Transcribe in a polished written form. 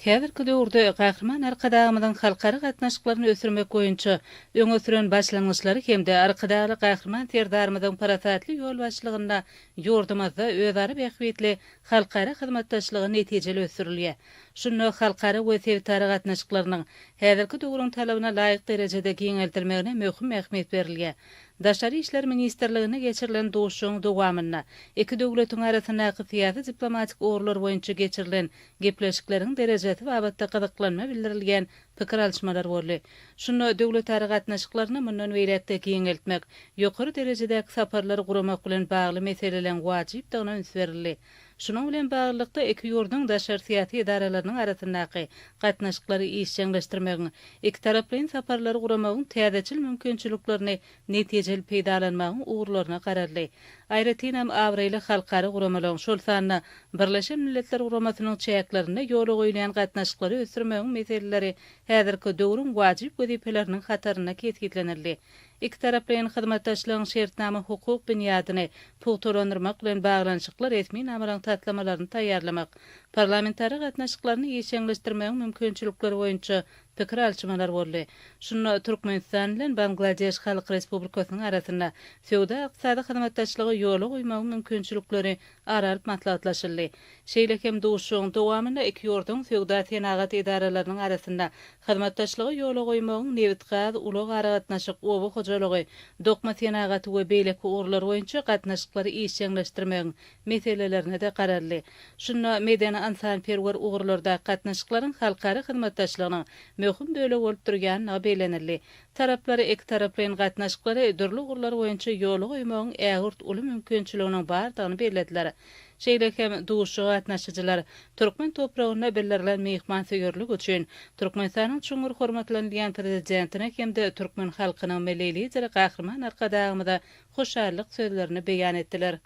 Häzirki döwürde Gahryman Arkadagymyzyň halkara gatnaşyklaryny ösdürmek boýunça öňe süren başlangyçlary hem-de Arkadagly Gahryman Serdarymyzyň parasatly ýolbaşçylygynda ýurdumyzda özara bähbitli halkara hyzmatdaşlygy netijeli ösdürilýär. Şunda halkara we sebitara gatnaşyklarynyň häzirki döwrüň talabyna laýyk derejede giňeldilmegine möhüm ähmiýet berilýär. Daşary işler ministrliginde geçirilen duşuşygyň dowamynda iki döwletiň arasyndaky syýasy-diplomatik ugurlar boýunça geçirilen gepleşikleriň derejesi babatda gyzyklanma bildirilýän pikir alyşmalar boldy. Şunda döwletara gatnaşyklaryny mundan beýläk-de giňeltmek, ýokary derejedäki saparlary guramak bilen bagly meseleleriň wajypdygyna üns berildi. Şunuň bilen baglylykda, iki ýurduň daşary syýasy edaralarynyň arasyndaky gatnaşyklary işjeňleşdirmegiň, ikitaraplaýyn saparlary guramagyň täzeçil mümkinçiliklerini netijeli peýdalanmagyň ugurlaryna garaldy. Aýratynam, abraýly halkara guramalaryň, şol sanda Birleşen Milletler Guramasynyň çäklerinde ýola goýulýan gatnaşyklary ösdürmegiň meseleleri häzirki döwrüň wajyp wezipeleriniň hatarynda kesgitlenildi. Ikitaraplaýyn hyzmatdaşlygyň şertnama-hukuk binýadyny pugtalandyrmak bilen baglanyşykly resminamalaryň taslamalaryny taýýarlamak, parlamentara gatnaşyklaryny işjeňleşdirmegiň mümkinçilikleri boýunça pikir alyşmalar boldy. Şunda Türkmenistan bilen Bangladeş Halk Respublikasynyň arasynda söwda-ykdysady hyzmatdaşlygy ýola goýmagyň mümkinçilikleri ara alyp maslahatlaşyldy. Şeýle hem duşuşygyň dowamynda iki ýurduň söwda-senagat edaralarynyň arasynda hyzmatdaşlygy ýola goýmagyň nebitgaz, ulag-aragatnaşyk, oba hojalygy, dokma senagaty we beýleki ugurlar boýunça gatnaşyklary işjeňleşdirmegiň meselelerine-de garaldy. Şunda medeni-ynsanperwer ugurlardaky gatnaşyklaryň halkara hyzmatdaşlygynyň möhüm bölegi bolup durýandygy bellenildi. Taraplar ikitaraplaýyn gatnaşyklary dürli ugurlar boýunça ýola goýmagyň ägirt uly mümkinçiliginiň bardygyny bellediler. Şeýle hem duşuşyga gatnaşyjylar türkmen topragynda bildirilen myhmansöýerlik üçin Türkmenistanyň çuňňur hormatlanylýan Prezidentine hem-de türkmen halkynyň Milli Lideri Gahryman Arkadagymyza hoşallyk sözlerini beýan etdiler.